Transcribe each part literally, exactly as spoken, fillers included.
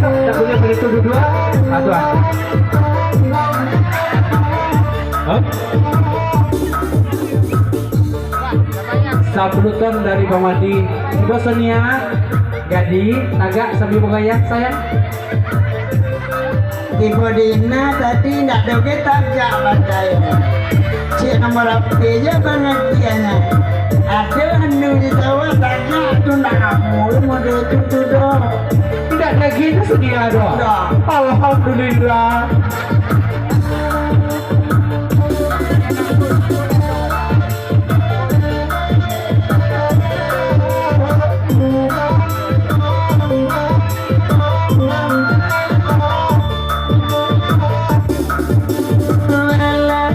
Tak punya beli tu duduk. Aduh. Hah? Sapuluh ton dari Bang Wandi. Tibo Sonia, gadih, tagak sambil bagayang, sayang. Tibo Dina tadi ndak doge tagak bagai. Cik nomor ape je pangertiannyo. Ado anu di sawah tagak tu ndak amuah model tu tu doh. Ndak lagi tu Sonia doh. Ndak. Alhamdulillah. Walah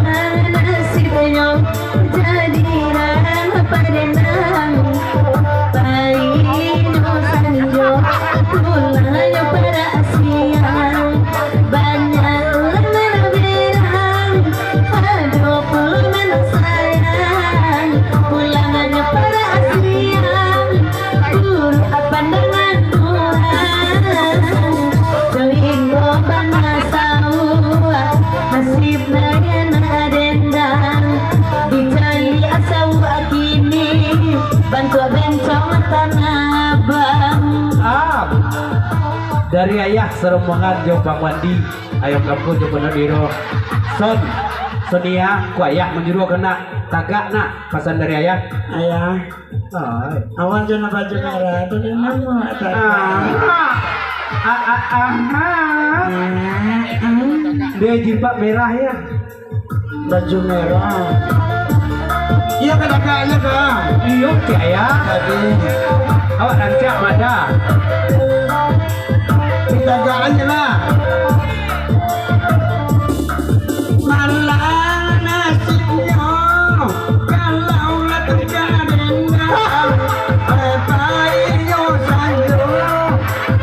nasibnyo jadi nan padendang, painyo sanjo, pulangnyo parak siang. Banyak urang nan bilang, ado pulo nan sayang, pulangnyo parak siang. Buruak pandangan urang, sainggo bana sauak, nasib nan dendang, dicaliak sauak kini, bantuak bencong Tanah Abang. Ah, dari ayah sarombongan jo Bang Wandi, ayah kampuang jo Pondok Diro. Son, Sonia, ko ayah manyuruah kau nak tagak nak, pasan dari ayah. Ayah. Hai. Awak jo nan baju merah tu di namo tak? Ah. Ah, ah, ah, ah. Ah, ah. Dia jilbab merah ya. Baju merah. Iyo ka tagak, iyo ka? Iyo, cek ayah. Tadi. Awak rancak mada. Ditagak aja lah. Malang nasibnyo, kalau lah tengah dendam, eh, painyo sanjo,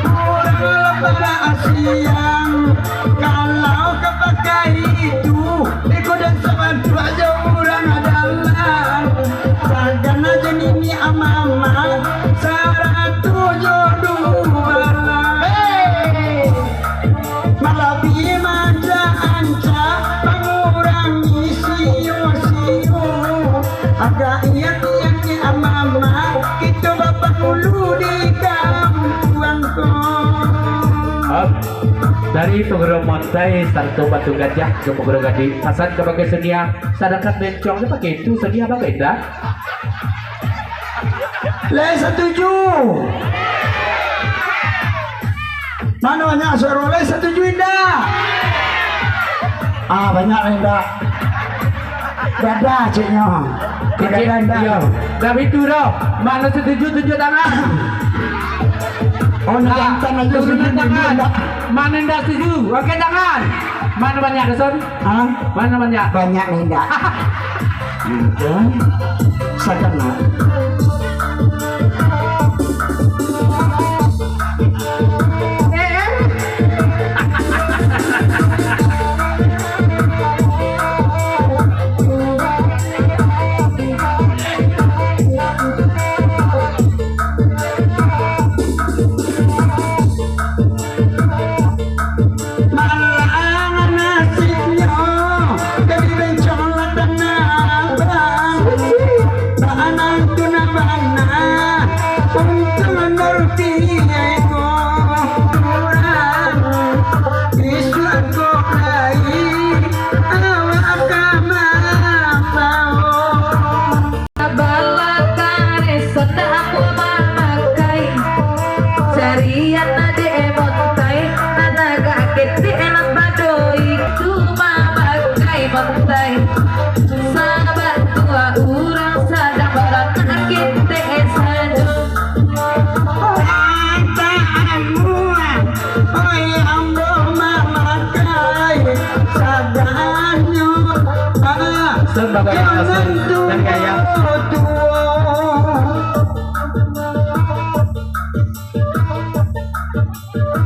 urang lah parak siang, kalau ka pakai itu, iko dan sabantuak jo urang adalah, sagan aja nini amama, saratu jo duo balah. Hei! Malabiah mancak-ancak, mangurangi sio-sio. Agak iyan-iyan ni amama, kito bapangulu di kampuang ko. Hap, dari Paguro Montai sarato Batu Gajah ka Paguro Gadih, pasan kabake Sonia, sadangkan bencong tu pakai itu, Sonia bagai indak? Lai satuju? Mano banyak suaro, lai satuju indak? Ah, banyak lah indak. Dadah, ciknyo. Kecil, dadah, indak. Iyo. Dah bitu doh. Mano satuju, tunjuk tangan. Oh, nak Ah, jantan aja turunan satuju tangan. Indak. Mano indak satuju? Angkat tangan. Mano banyak, Dusun? Hah? Mano banyak? Banyak ni indak. Mungkin. Sakan lah. Malang nasibnyo, jadi bencong lah tanah abang. Tanah tu nan bana, untuak nuruti ego urang. Isuak ko lai, awak ka mambawa. Bala kareh sandak ambo mamakai, carian adek montai, nan agak ketek nan badoi tu mamakai montai. Sabab tu urang sadang baranak ketek sajo. Antaan mua, oi ambo mamakai, sadanyo, ah, Sabar, jangan tu dari ayah.